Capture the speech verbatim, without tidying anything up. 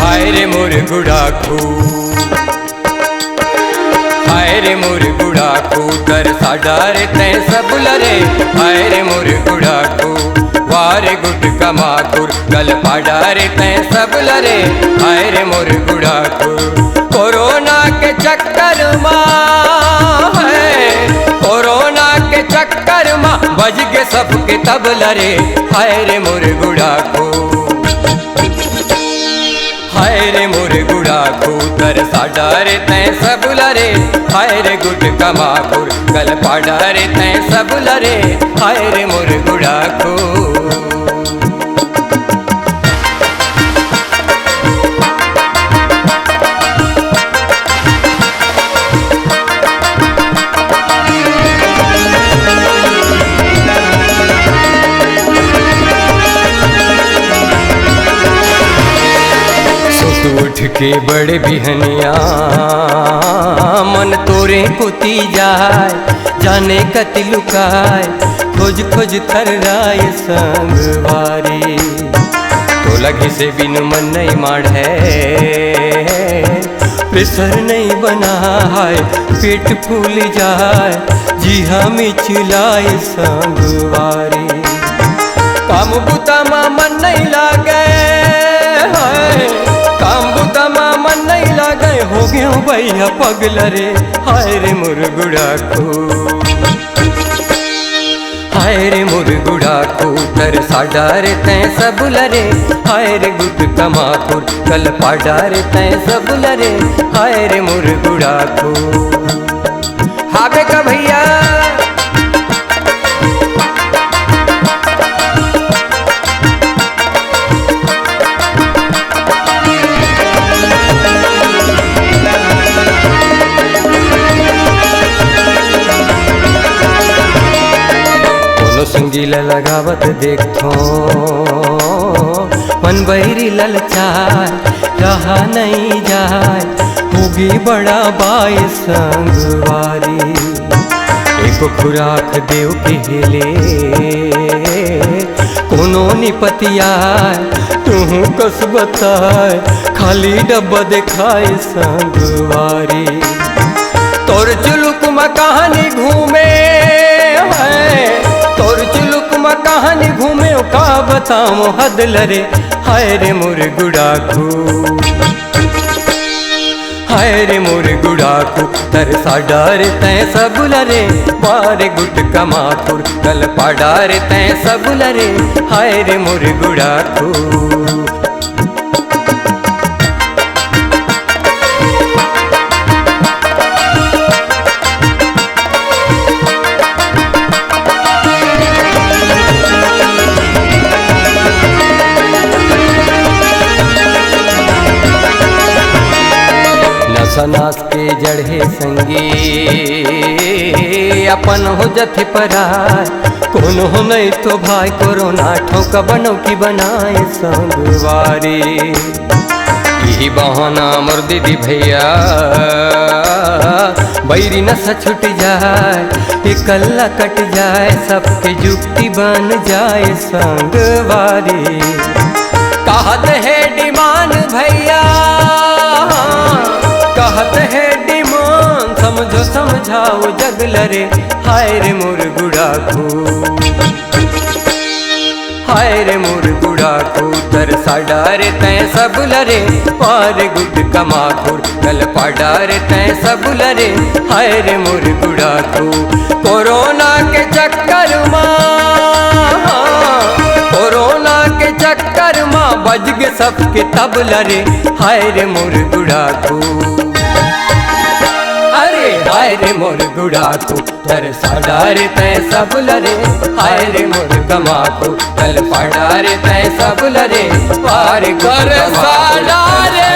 हाय रे मोर गुड़ाखू, हाय रे मोर गुड़ाखू, तरसा डारे तैं सब ल रे। हाय रे मोर गुड़ाखू, वा रे गुटका माखुर, गलपा डारे तैं सब ल रे। हाय रे मोर गुड़ाखू, कोरोना के चक्कर मा, है, कोरोना के चक्कर मा बज गे सबके तबला रे। हाय रे मोर गुड़ाखू, हाय रे मोर गुड़ाखू, तरसा डारे तैं सब ल रे। हाय रे गुटका माखुर, गलपा डारे तैं सब ल रे। हाय रे मोर गुड़ाखू। सुत उठ के बड़े बिहनिया, मन तोरे कोती जाय, जाने कति लुकाय, खोज खोज थर्राय संगवारी। तोला घिसे बिनु मन नइ माढ़े, प्रेशर नइ बनाय, पेट फूल जाय, जिहा मिचलाय संगवारी। काम बुता मा मन नइ लागे, हाय, काम बुता मा मन नइ लागे, हो गेंव भैया पगला रे। हाय रे मोर गुड़ाखू, हाय रे मोर गुड़ाखू, तरसा डारे तैं सब ल रे। हाय रे गुटका माखुर, गलपा डारे तैं सब ल रे। हाय रे मोर गुड़ाखू। हाबे का भैया। कोनो संगी ल लगावत देखथों, मन बइरी ललचाय, रहा नइ जाय, होगे बड़ा बाय संगवारी। एको खुराक देव के हेले, कोनो नि पतियाय, तुहूँ कस बताय, खाली डब्बा देखाय संगवारी। तोर चुलुक म कहानी घूमे, हाय, तोर चुलुक म कहानी घूमे, का बतावं हद ल रे। हाय रे मोर गुड़ाखू, हाय रे मोर गुड़ाखू, तरसा डारे तैं सब ल रे। वा रे गुटका माखुर, गलपा डारे तैं सब ल रे। हाय रे मोर गुड़ाखू। नशा नाश के जड़ हे संगी, अपन हो जथे पराय। कोनो हो नइ तो भाई कोरोना ठौका बनौकी बनाय संगवारी। इही बहाना मोर दीदी भैया, बइरी नशा छूट जाय, एकल्ला कट जाय, सबके जुक्ति बन जाय संगवारी। कहत हे डिमांड भैया, कहत हे डिमांड, समझो समझाओ जग ल रे। हाय रे मोर गुड़ाखू, हाय रे मोर गुड़ाखू, तरसा डारे तैं सब ल रे। वा रे गुटका माखुर, गलपा डारे तैं सब ल रे। हाय रे मोर गुड़ाखू, कोरोना के चक्कर मा, कोरोना के चक्कर मा बज गे सबके तबला रे। हाय रे मोर गुड़ाखू, अरे हाय रे मोर गुड़ाखू, तरसा डारे तैं सब ल रे। हाय रे मोर गुड़ाखू, गलपा डारे तैं सब ल रे। वा रे तरसा डारे।